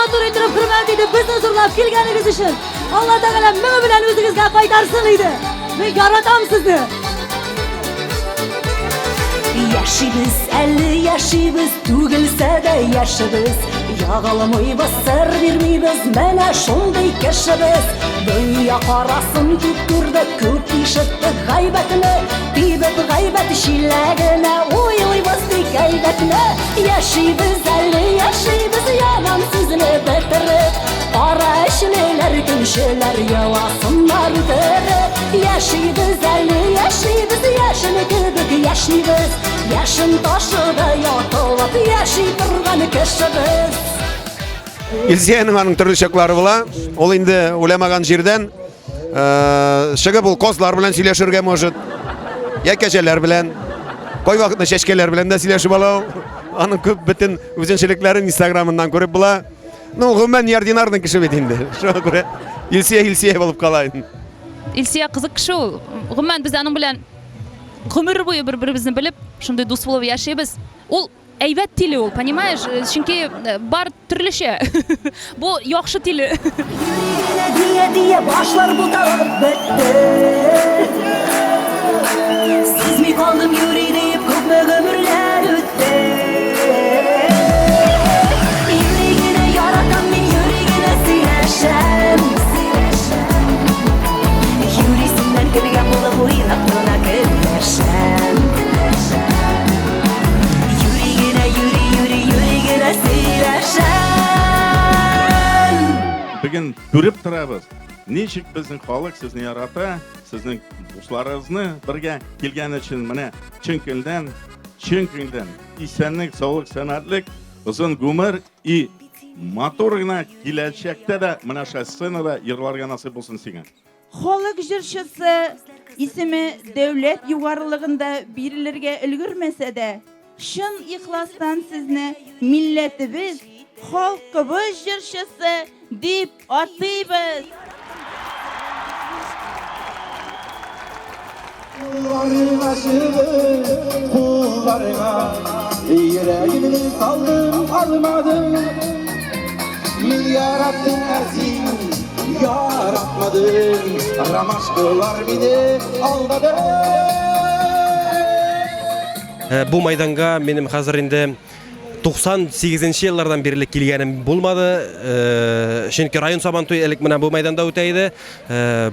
матур иттереп хөрмәт итеп безне зурлап килгәнегез өчен Алла Тәгалә меңе белән үзегезгә кайтарсын иде. Мин яратам сезне. Яшибез әле яшибез, түгелсә дә яшибез. Ягылмыйбыз, сер бирмибез, менә шундый кешебез. Дөнья карасын күп күрдек, күп ишеттек гайбәтне. Тибеп гайбәт чиләгенә уйлыйбыз тик әйбәтне. Яшибез әле яшибез, яман сүзне бетереп. Кара эчлеләр, көнчеләр еласыннар үтереп. Яшибез әле яшибез, яшен кебек яшибез. Яшен ташыда ятылып яши торган кешебез. Илсөянең аның төрле чаклары була. Ул инде уйламаган җирдән чыгып ул козлар белән сөйләшергә может. Я кәҗәләр белән. Кайвакытны чәчкәләр белән дә сөйләшеп ала ул. Аның күп бөтен үзенчәлекләрен Инстаграмыннан күреп була. Ну, гомумән, неординарный кеше бит инде. Шуңа күрә Илсөя Илсөя булып кала инде. Илсөя кызык кеше ул. Гомумән, без аның белән гомер буе бер-беребезне белеп, шундый дус булып яшибез. Ул әйбәт тиле ул, понимаешь? Чөнки бар төрлечә. Бу яхшы тиле. Юри генә дия-дия башлар буталып бетте. Сизми калдым юри диеп күпме гомерләр үтте. Юри генә яратам мин, юри генә сөйләшәм. Юри синнән көлгән булып уйнап кына көнләшәм. Юри генә, юри, юри, юри генә сөйләшәм. Бүген күреп торабыз, ничек безнең халык сезне ярата, сезнең дусларыгызны бергә килгән өчен менә чын күңелдән, чын күңелдән исәнлек, саулык, сәламәтлек, озын гомер и матур гына киләчәктә дә менә шулай сценада йырларга насыйп булсын сиңа. Халык җырчысы исеме дәүләт югарылыгында бирелергә өлгермәсә дә, чын ихластан сезне милләтебез, халкыбыз җырчысы дип атыйбыз! Кулларыңа чыгып, кулларыңа Йөрәгемне салдым, алмадың. Мин яраттым, ә син яратмадың. Ромашкалар мине алдады. Бу майданга минем хәзер инде 98 нче еллардан бирле килгәнем булмады. Чөнки район Сабантуе элек менә бу мәйданда үтә иде.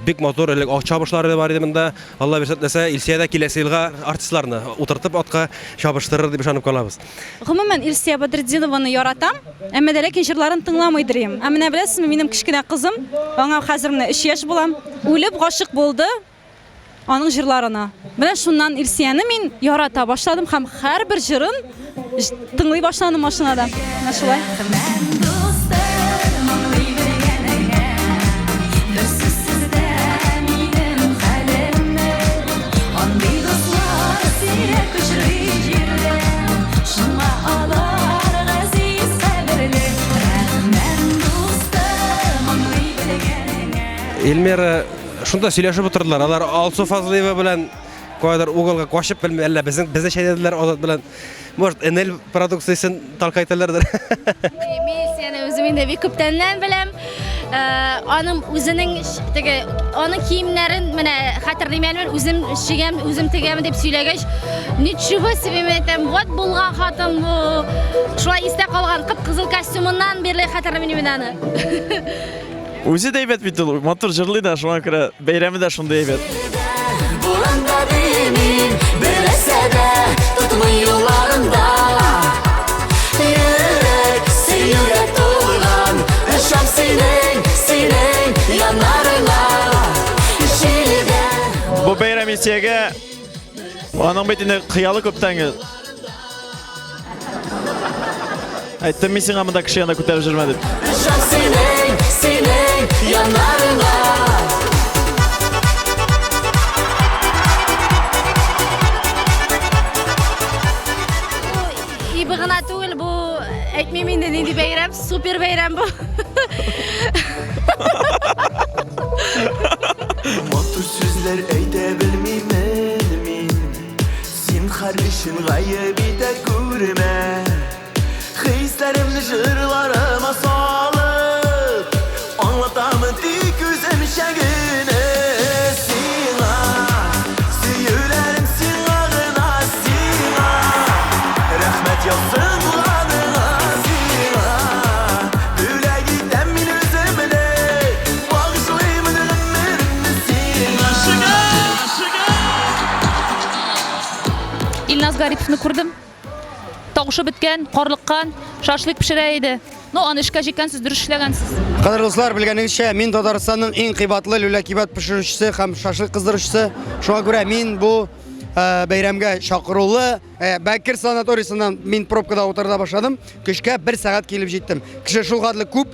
Бик матур элек ат чабышлары да бар иде монда. Алла бирсә теләсә, Илсөя дә киләсе елга артистларны утыртып атка чабыштырыр дип ышанып калабыз. Гомумән, Илсөя Бәдретдинованы яратам, әмма дә ләкин җырларын тыңламыйдыр идем. Ә менә беләсезме, минем кечкенә кызым, аңа хәзер менә өч яшь була, үлеп гашыйк булды. Аның җырларына. Менә шуннан Илсияне мин ярата башладым һәм һәрбер җырын тыңлый башладым машинада. Менә шулай. Эльмира Шунда сөйләшеп утырдылар. Алар Алсу Фазлыева белән каядыр уголга качып, белмим, әллә безнең безне чәйнәделәр Азат белән. Может, НЛ продукциясен таркайталардыр. Мин сине үзем инде бик күптәннән беләм. Аның үзенең теге аның киемнәрен менә хәтерлим әле мин үзем чигәм, үзем тегәм дип сөйләгәч, ничего себе мин әйтәм, вот булган хатын бу. Шулай истә калган кып-кызыл костюмыннан бирле хәтерлим мин аны. Үзе дә әйбәт бит ул, матур җырлый да, шуңа күрә бәйрәме дә шундый әйбәт. Буранда димим, бер нәрсә дә тотмый юлларымда. Йөрәк, сөюгә тулган, очам синең, синең яннарыңа. Җилдә. Бу бәйрәм Илсөягә аның бит инде хыялы күптәнге. Әйттем мин сиңа монда кеше янына күтәреп җөрмә дип. Очам синең, синең яннарыңа. Ибы гына түгел, бу әйтмим инде нинди бәйрәм, супер бәйрәм бу. Матур сүзләр әйтә белмимен мин. Зинһар өчен гаеп итә күрмә. Хисләремне җырларыма салып. Гариповны күрдем. Тавышы беткән, карлыккан, шашлык пешерә иде. Ну, аны эшкә җиккәнсез, дөрес эшләгәнсез. Кадерле дуслар, белгәнегезчә, мин Татарстанның иң кыйбатлы люлә-кибат пешерүчесе һәм шашлык кыздыручысы. Шуңа күрә мин бу э, бәйрәмгә чакырулы. Э, Бәкер санаториясеннән мин пробкада утырда башладым. Көчкә бер сәгать килеп җиттем. Кеше шул хәтле күп.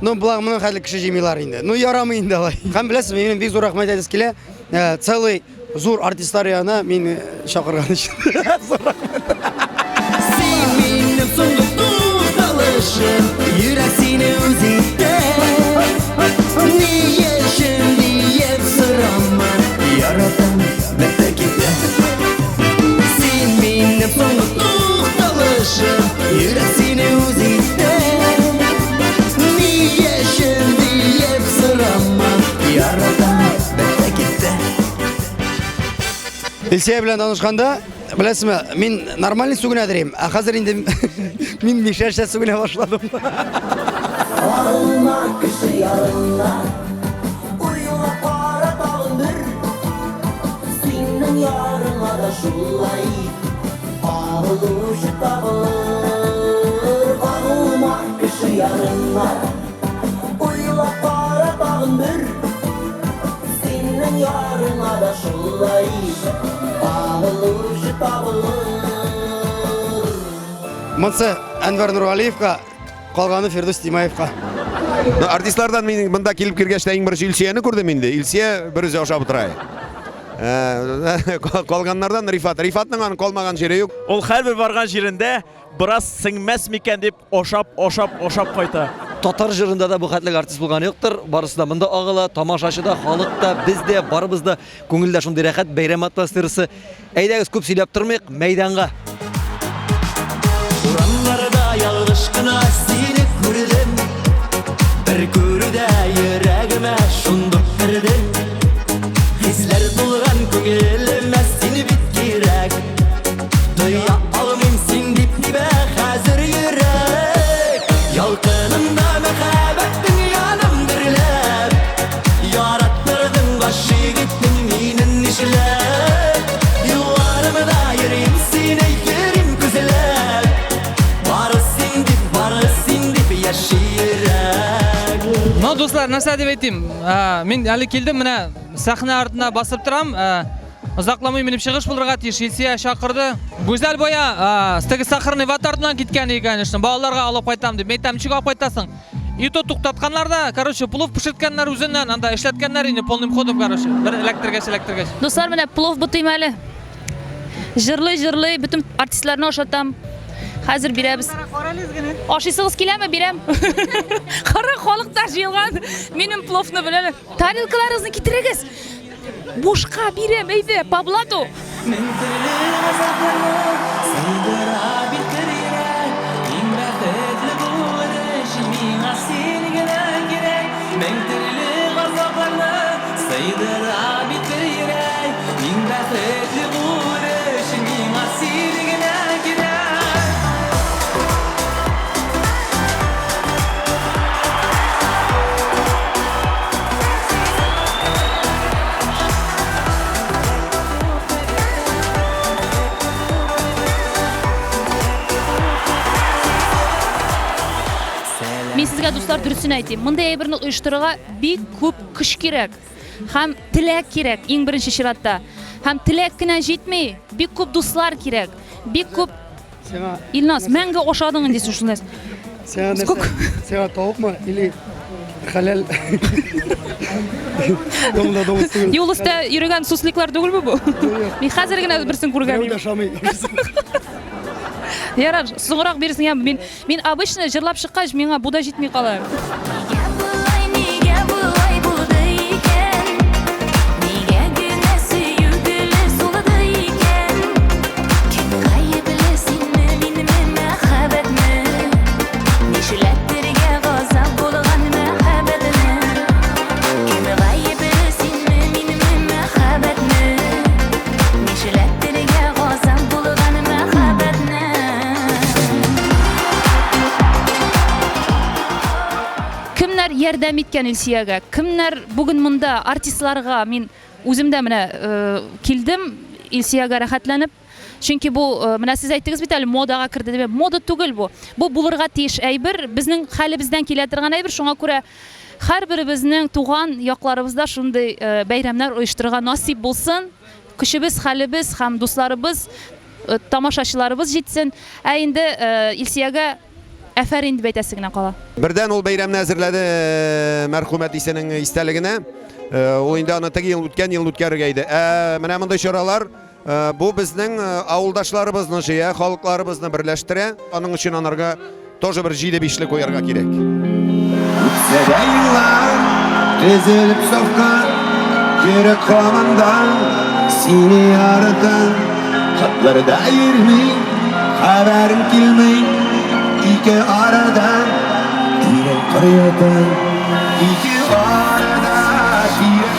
Ну, болар моның хәтле кеше җыймыйлар инде. Ну, ярамый инде алай. Һәм беләсез, минем бик зур рәхмәт әйтәсе килә. Э, целый зур артистлар янына мине чакырган өчен. Зур рәхмәт. Син минем соңгы тукталышым, йөрәк сине үз итте. Ни өчен диеп сорама, яратам, бетте китте. Син минем соңгы тукталышым, йөрәк сине үз итте. Ни өчен диеп сорама, яратам, бетте китте. Илсөя белән танышканда, беләсезме, мин нормальный сүгенә дирим, ә хәзер инде мин мишәрчә сүгенә башладым. Кагылма кеше ярына, Уйлап кара тагын бер. Синең ярыңа да шулай кагылучы табылыр. Кагылма кеше ярына, Уйлап кара тагын бер. Синең ярыңа да шулай кагылучы табылыр. Монсы Әнвәр Нургалиевка, калганы Фирдүс Тимаевка. Ну, артистлардан мин монда килеп кергәч тә иң беренче Илсөяне күрдем инде. Илсөя бер үзе ашап утыра. Э, Калганнардан Рифат. Рифатның аның калмаган җире юк. Ул һәрбер барган җирендә бераз сеңмәс микән дип ашап, ашап, ашап кайта. Татар җырында да бу хәтлек артист булганы юктыр. Барысы да монда агыла, тамашачы да, халык та, без дә, барыбыз да. Күңелдә шундый рәхәт, бәйрәм атмосферасы. Әйдәгез, күп сөйләп тормыйк, мәйданга! Урамнарда ялгыш кына сине күрдем. Бер күрүдә йөрәгемә шундук кердең. Хисләр тулган күңелемә син бит кирәк. Тоя алмыйм син дип тибә хәзер йөрәк. Ялкынында мәхәббәтнең янам дөрләп. Яраттырдың, гашыйк иттең мине нишләп? Юлларымда йөрим сине, йөрим күзләп. Бары син дип, бары син дип яши йөрәк. Ну, дуслар, нәрсә дип әйтим? Мин әле килдем, менә сәхнә артына басып торам. Озакламый минем чыгыш булырга тиеш. Илсия чакырды. Гүзәл бая теге сахарный вата артыннан киткән иде, конечно. Балаларга алып кайтам дип. Мин әйтәм, ничек алып кайтасың? И то туктатканнар да, короче, плов пешерткәннәр үзеннән, анда эшләткәннәр инде полным ходом, короче. Бер эләктергәч, эләктергәч. Дуслар, менә плов бутыйм әле. Җырлый-җырлый бөтен артистларны ашатам. Хәзер бирәбез. Ашыйсыгыз киләме? Бирәм. Кара халык та җыелган. Минем пловны беләләр. Тарелкаларыгызны китерегез. Бушка бирәм, әйдә, по блату. Мең төрле газапларны сыйдыра бит бер йөрәк. Иң бәхетле булыр өчен миңа син генә кирәк. Мең төрле газапларны сыйдыра бит бер йөрәк. Иң бәхетле булыр өчен миңа син генә кирәк. Мин сезгә, дуслар, дөресен әйтим. Мондый әйберне оештырырга бик күп көч кирәк. Һәм теләк кирәк, иң беренче чиратта. Һәм теләк кенә җитми, бик күп дуслар кирәк. Бик күп Сиңа Илназ, мәңге ашадың инде син шул нәрсә. Сиңа нәрсә? Сиңа тавыкмы или хәләл? Доңда доңыз түгел. Юл өстә йөрегән сусликлар түгелме бу? Мин хәзер генә берсен күргән. Берәү дә ашамый. Ярар, соңрак бирсең, я мин мин обычно җырлап чыккач, миңа бу да җитми кала. Нигә болай булды икән? Нигә генә сөю гөле сулды икән? Кем гаепле, синме, минме, мәхәббәтме? Нишләтергә газап булган мәхәббәтне? Кем гаепле, синме, минме, мәхәббәтме? Нишләтергә газап булган мәхәббәтне? Кемнәр ярдәм иткән Илсиягә? Кемнәр бүген монда артистларга? Мин үзем дә менә э, килдем Илсиягә рәхәтләнеп. Чөнки бу, менә сез әйттегез бит әле, модага керде дип. Мода түгел бу. Бу булырга тиеш әйбер, безнең хәлебездән килә торган әйбер. Шуңа күрә һәрберебезнең туган якларыбызда шундый бәйрәмнәр оештырырга насыйп булсын. Көчебез, хәлебез һәм дусларыбыз, тамашачыларыбыз җитсен. Ә инде Илсиягә әфәрин дип әйтәсе генә кала. Бердән ул бәйрәмне әзерләде мәрхүм әтисенең истәлегенә. Ул инде аны теге ел, үткән ел үткәрергә иде. Ә менә мондый чаралар бу безнең авылдашларыбызны җыя, халыкларыбызны берләштерә. Аның өчен анарга тоже бер җиде бишле куярга кирәк. Үтсә дә еллар, тезелеп сафка, Йөрәк һаман да сине ярата. Хатларда йөрми, хәбәрең килми, Ике арада тирән кыр ята. Ике арада тирән.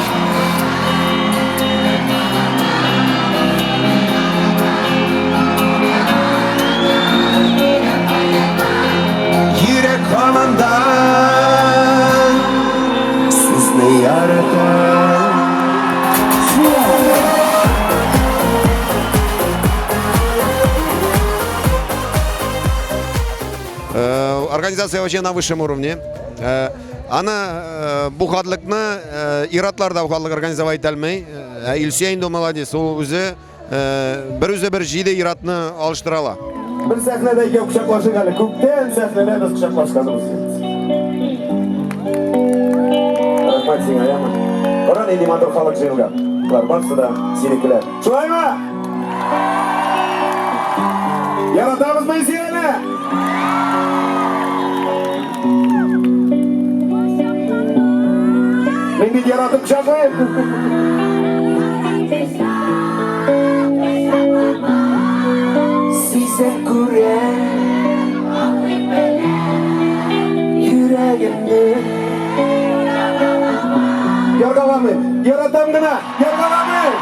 Йөрәк һаман да сезне ярата. Организация вообще на высшем уровне. Аны бу хатлыкны иратлар да хатлык организовать итә алмый. Ә Илсөя инде молодец, ул үзе бер үзе бер җиде иратны алыштыра ала. Бер сәхнәдә икәү кочаклашыйк әле. Күптән сәхнәдә без кочаклашканыбыз юк. Рәхмәт сиңа, яме. Кара нинди матур халык җыелган. Болар барысы да синекеләр. Шулаймы? Яратабызмы Илсөяне? Мин бит яратып кочаклыйм. Сизеп күрәм йөрәгемне. Яргаламыйм, яратам гына, яргаламыйм.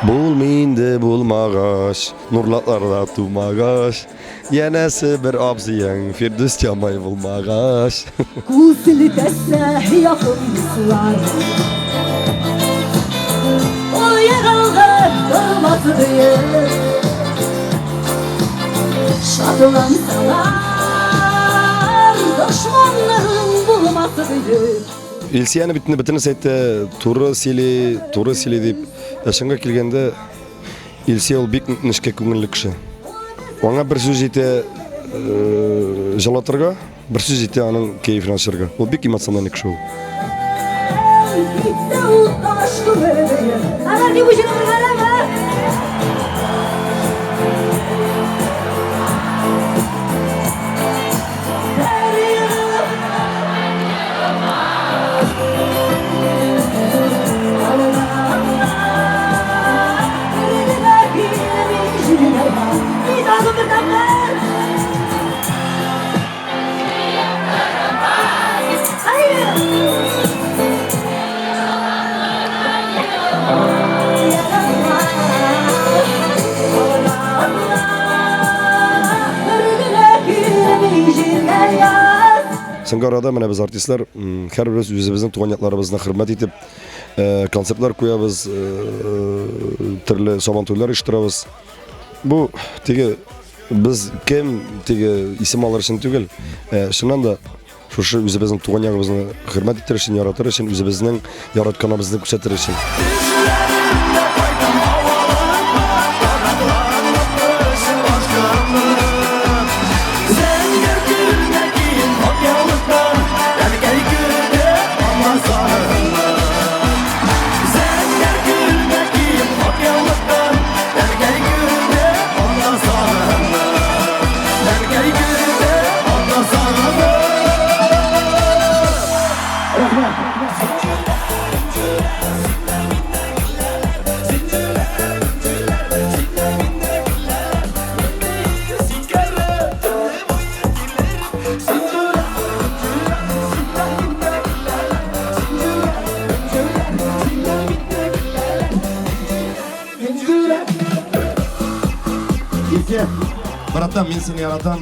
Булмый инде булмагач, Нурлатларда тумагач, Янәсе бер абзыең Фирдүс Тямай булмагач. Кул селтәсә якын дуслар. Ул егылды тормас диеп. Шатлансалар дошманның булмас диеп. Илсияне бит инде бөтенесе әйтте, туры сөйли, туры сөйли дип. Ә чынга килгәндә, Илсөя ул бик нечкә күңелле кеше. Аңа бер сүз җитә э, җылытырга, бер сүз җитә аның кәефен ачырга. Ул бик эмоциональный кеше ул. Китте ул таш күмер. Әгәр ки бу җырны бергәләп, Соңгы арада менә без артистлар һәрберебез үзебезнең туган якларыбызны хөрмәт итеп э, концертлар куябыз, э, төрле сабантуйлар оештырабыз. Бу теге без кем теге исем алыр өчен түгел, э, чыннан да Шушы үзебезнең туган ягыбызны хөрмәт итәр өчен, яратыр өчен, үзебезнең яратканыбызны күрсәтер өчен. Иркә, братан, мин сине яратам.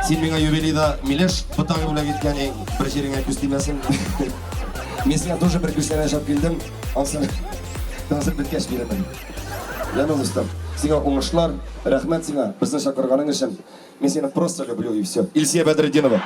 Син миңа юбилейда миләш ботагы бүләк иткән идең, бер җиреңә күз тимәсен. Мин сиңа тоже бер күчтәнәч алып килдем. Ансын концерт беткәч бирермен. Яме, дустым, сиңа уңышлар, рәхмәт сиңа, безне чакырганың өчен. Мин сине просто люблю и все. Илсөя Бәдретдинова.